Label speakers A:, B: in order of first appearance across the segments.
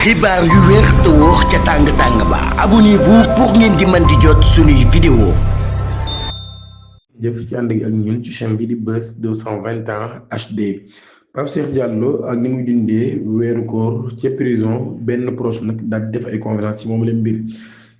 A: xibaar yu wér te wóor ca tàng-tàng ba abonnez-vous pour ngeen di mën di jot suñuy vidéo.
B: jëf ci ànd ak ñun ci chaîne bi di Buzz 221 HD. Pape Cheikh Diallo ak ni muy dundee weeru koor ca prison benn proche nag daal di def ay conférence ci moom la mbir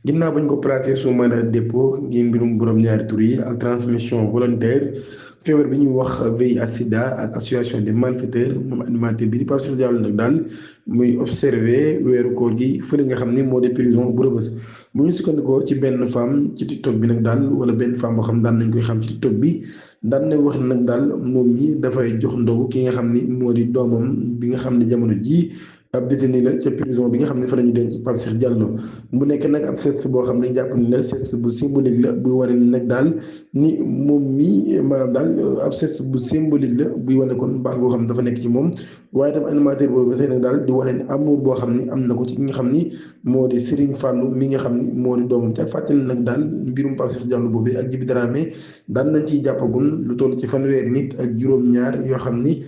B: ginnaaw bañ ko placé sous mandat de dépôt ngir mbirum borom ñaari tur yi ak transmission volontaire feebar bi ñuy wax VIH sida ak association des malfaiteurs moom animateur bi di Pape Cheikh Diallo nag daal muy observé weeru koor gi fële nga xam ni moo di prison bu Rebeuss bu ñu sukkandikoo ci benn femme ci TikTok bi nag daal wala benn femme boo xam daan nañ koy xam ci TikTok bi daan na wax nag daal moom mi dafay jox ndogu ki nga xam ni moo di doomam bi nga xam ne jamono jii ab détenu la ca prison bi nga xam ne fa la ñu denc Pape Cheikh Diallo mu nekk nag ab geste boo xam ne jàpp ni la geste bu symbolique la buy wane ni nag daal ni moom mi maanaam daal ab geste bu symbolique la buy wane kon baax goo xam ne dafa nekk ci moom waaye tam animateur boobu ba say nag daal di wane ne amour boo xam ni am na ko ci ki nga xam ni moo di Serigne Fallou mi nga xam ni moo di doomam te fàttali nag daal mbirum Pape Cheikh Diallo boobu ak Djiby Dramé daan nañ ciy jàppagum lu toll ci fanweeri nit ak juróom-ñaar yoo xam ni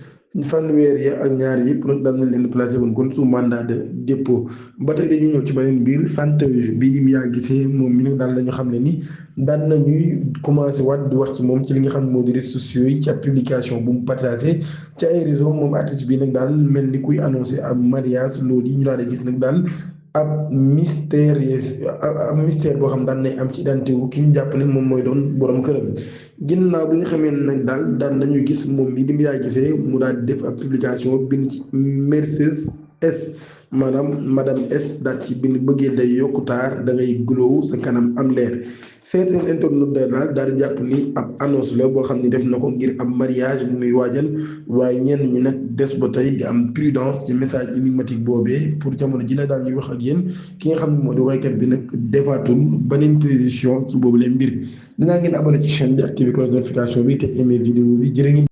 B: fanweer ya ak ñaar yëpp nag daal nañ leen placé woon kon sous mandat de dépôt ba tey dañu ñëw ci beneen mbir santé bi di yaa gisee moom mi nag daal la ñu xam ne ni daan nañuy commencé waat di wax ci moom ci li nga xam ne moo di réseaux sociaux yi ca publication bu mu partagé ci ay réseau moom artiste bi nag daal mel ni kuy annoncé ab mariage loolu yi ñu daal di gis nag daal ab mystère boo xam daan nay am ci identité wu ki ñu jàpp ne moom mooy doon borom këram ginnaaw bi nga xamee ne nag daal daan nañu gis moom mi di mu yaa gisee mu daal di def ab publication bind ci Mercedes S maanaam madame S daal ci bind bëggee day yokku taar da ngay glow sa kanam am leer certains internautes daal di jàpp ni ab annonce la boo xam ni def na ko ngir ab mariage bu muy waajal waaye ñenn ñi nag des ba tey di am prudence ci message énigmatique boobee pour jamono ji la daal ñuy wax ak yéen ki nga xam ne moo di waykat bi nag defaatul beneen position su boobu leen mbir dinaa ngeen abonné ci chaîne bi activé cloche notification bi te aimé vidéo bi jërë ngeen